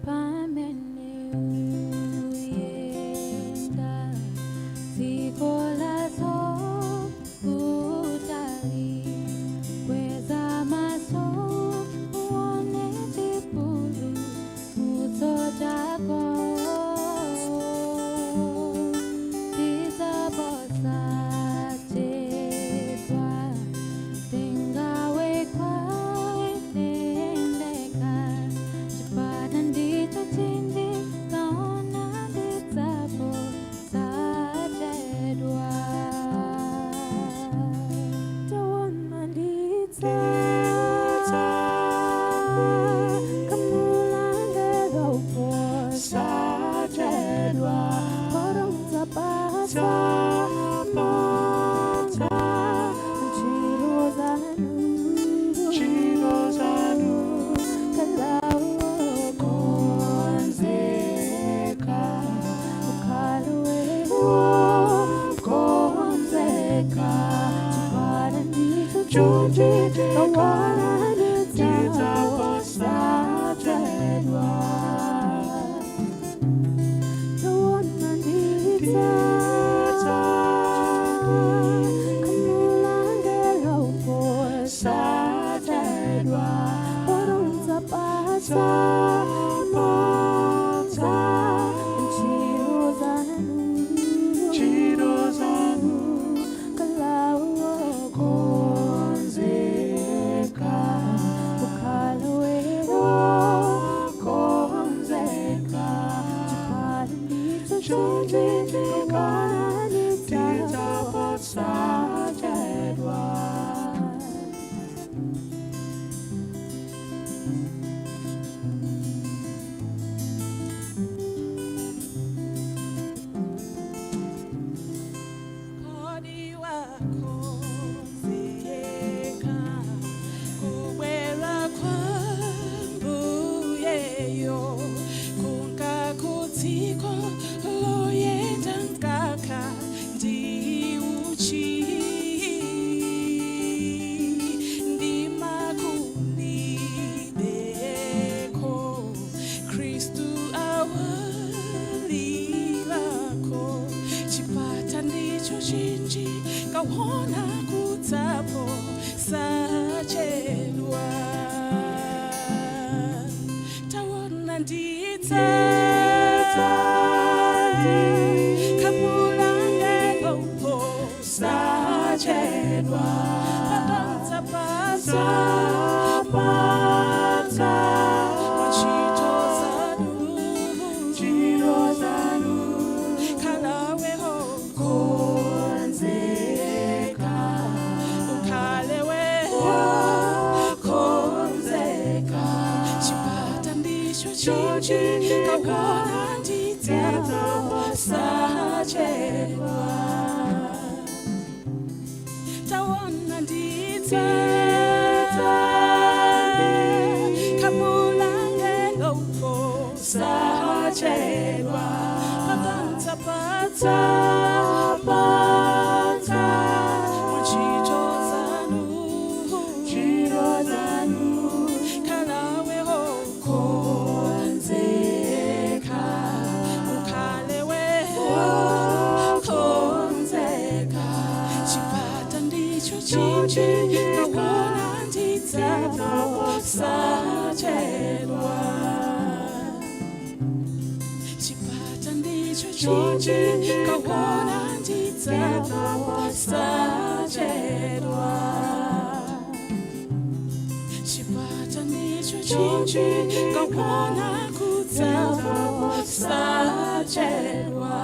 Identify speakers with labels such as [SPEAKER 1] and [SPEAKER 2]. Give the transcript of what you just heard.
[SPEAKER 1] Pamene uyenda dziko lazo kutali, kweza maso uone chipulumutso chako. Tidzaposachedwa tingawekwa itendeka, chipata ndicho chinji kaona ndidzaposachedwa.
[SPEAKER 2] Taona ndidza, khamu la angelo posachedwa, podzapatsa monga ntchito zanu,
[SPEAKER 3] Ntchito zanu.
[SPEAKER 2] Khala wokonzeka, ukhale wokonzeka, chipata ndicho chinji kaona ndidzaposachedwa. Taona ndidza, khamu la angelo posachedwa, podzapatsa monga ntchito zanu,
[SPEAKER 3] Ntchito zanu.
[SPEAKER 2] Khala wokonzeka, ukhale wokonzeka, chipata ndicho chinji kaona ndidzaposachedwa.
[SPEAKER 4] Kodi wakonzeka kubwera kwa Mbuyeyo, kunka kudziko loyenda mkaka ndi uchi ndima kulibeko, Kristu awalirako, chipata ndicho chinji kaona kudzaposachedwa. Taona ndidza, khamu la angelo posachedwa, podzapatsa ntchito zanu,
[SPEAKER 3] Ntchito zanu.
[SPEAKER 4] Khala wokonzeka, ukhale wokonzeka, chipata ndicho chinji kaona ndidzaposachedwa. Taona ndidza, khamu la angelo posachedwa, podzapatsa ntchito zanu,
[SPEAKER 3] Ntchito zanu.
[SPEAKER 4] Khala wokonzeka, ukhale wokonzeka, chipata ndicho chinji kaona ndidzaposachedwa. Chipata ndicho chinji kaona ndidzaposachedwa. Chipata ndicho chinji kaona kudzaposachedwa.